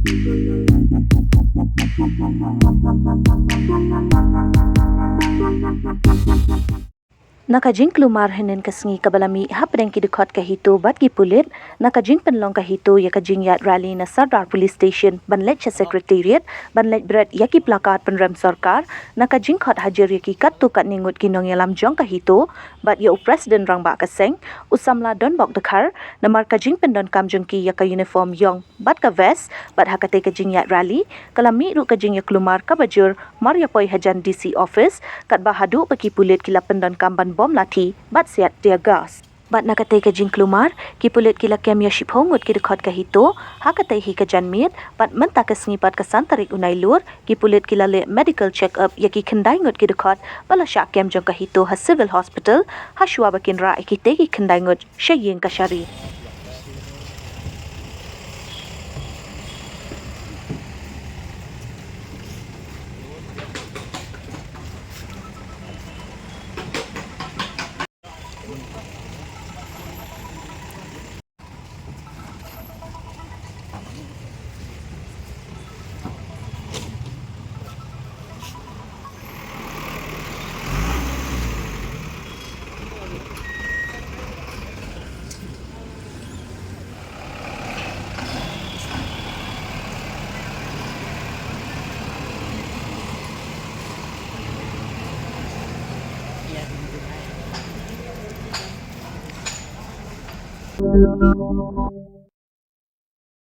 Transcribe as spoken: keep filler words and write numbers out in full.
Na ka jingkulmar hynnin ka sngi kaba la mih hapdeng ki dkhot ka HITO bad ki pulit, na ka jingpynlong ka HITO ïa ka jingïaid rally na Sardar Police Station ban leit sha Secretariat ban leit bret ïa ki placard pynrem sorkar, na ka jingkhot hajir ïa ki katto katne ngut ki nongïalam jong ka HITO bad ïa u President Rangbah ka seng, u samla Donbok Dkhar, namar ka jingpyndonkam jong ki ïa ka uniform ïong bad ka vest, bad ha katei ka jingïaid rally ka la mih ruh ka jingïakulmar kaba jur mar ïa poi hajan D C office, katba haduh ba ki pulit ki la pyndonkam ban bom lathi bad siat tear gas. Bad na katei ka jingkulmar, ki pulit ki la kem ïa shiphew ngut ki dkhot ka HITO ha katei hi ka janmiet, bad mynta ka sngi pat ka san tarik u Nailur, ki pulit ki la leh medical check up ïa ki khyndai ngut ki dkhot ba la shah kem jong ka HITO ha Civil Hospital, ha shuwa ba kin rah ïa kitei ki khyndai ngut sha ïing kashari.